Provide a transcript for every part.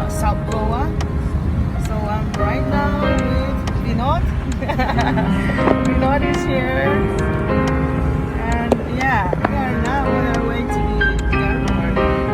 South Goa. So I'm right now with Vinod. Vinod is here. And yeah, we are now on our way to the airport.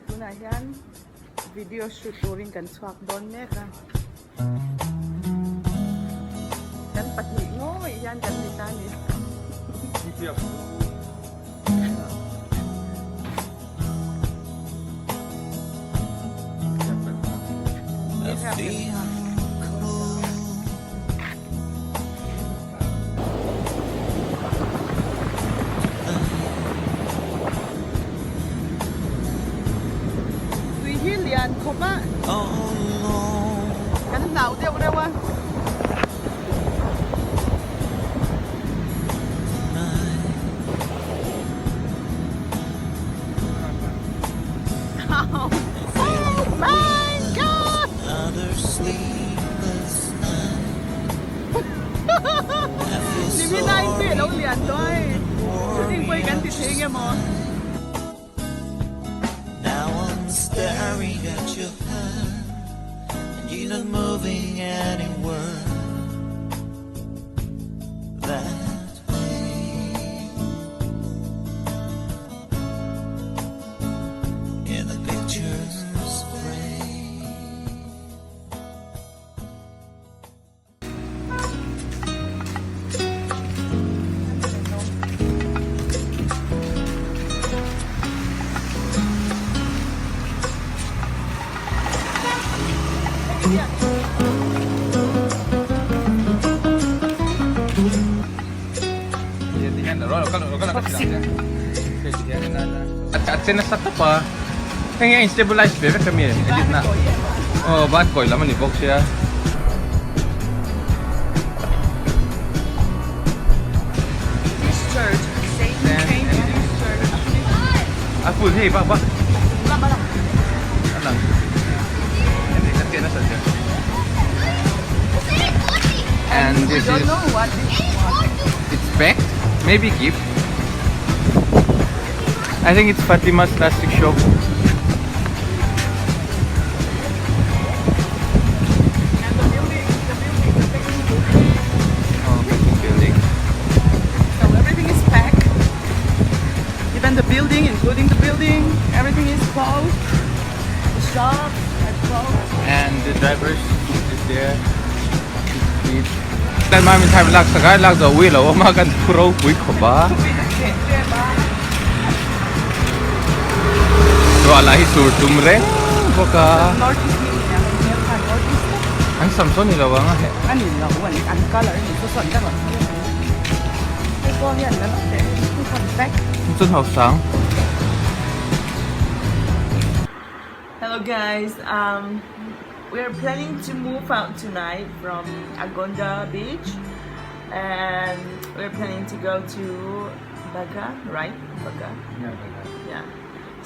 Tunah hian video shoot turin kan chhuak dawn mek a kan pahnih ngawih hian kan ni ta a ni. Tui hi lian khawp a, kan hlau deuh reuh a. Oh my God! Ni mi lai tui a lo lian tawh a hei, shooting pawh hi kan ti thei nge maw? A che nasa tawp a, heng hi a in stabilize ve vek ami edit na aw ban kawi lam a ni bawk sia. A full hei bak bak a lang a che nasa zia and this is it's packed maybe gift I think it's Fatima's plastic shop. Oh, packing building. So everything is packed. Even the building, including the building, everything is closed. The shops are closed. And the drivers is there. Tan ma min thai lak sakai lak zo ui lo ma kan phuro pui khopa. Ruah lah hi sur tum reng bawk a. North East ni nia kan hmel khan North East An sam sawn ni lo ang a he. A ni lo an an colour a ni chu sawn ka rawn hmu a ni. Hei pawh hian la lo teh hei pawh an pack. Chuan ho sang. Hello guys um we are planning to move out tonight from Agonda beach and we are planning to go to Baga right Baga Yeah Baga. Yeah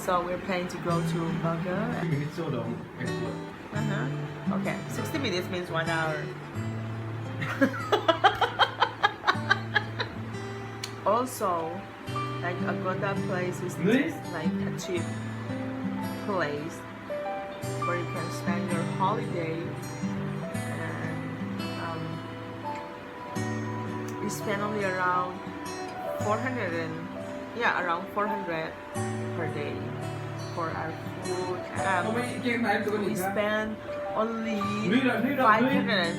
so we are planning to go to Baga. Minutes so long airport. Uh-huh. Okay 60 minutes means 1 hour. Also like Agonda place is just like a cheap place where you can spend your holiday and um, you spend only around 400 and yeah around 400 per day for our food. Um, we spend only 550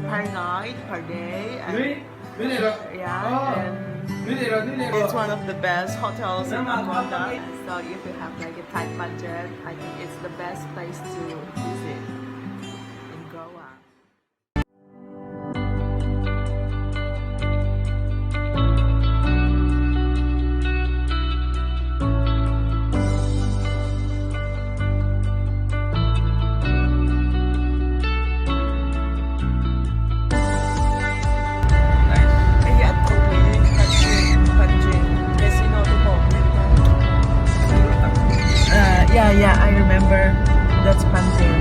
per night per day and yeah and it's one of the best hotels in Agonda. So if you have like a tight budget, I think it's the best place to visit in Goa. Nice. Hei a thawpui Panjim Panjim Casino te pawh Uh, yeah, yeah, I remember. That's Panjim.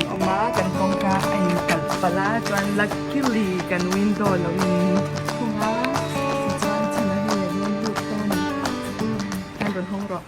Awma kan kawngka a in kalh palh a chuan luckily kan window lo in thung a tichuan chhan a hei a rawn lut ta a ni an rawn hawng rawh.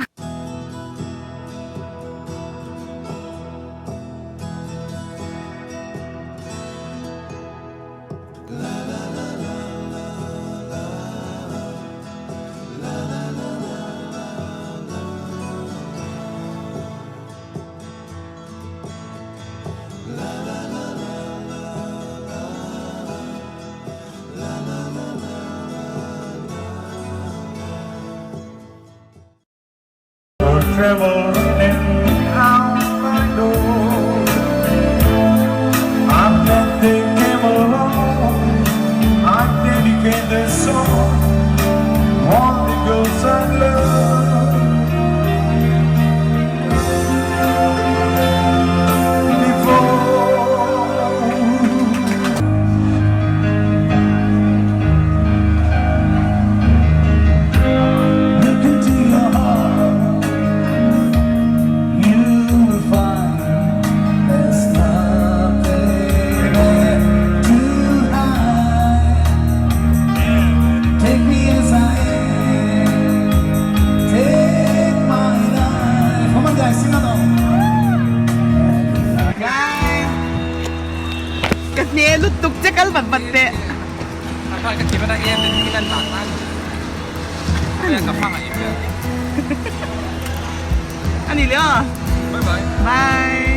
Ka hne lutuk che kal vat vat teh. A ni le aw. Bye.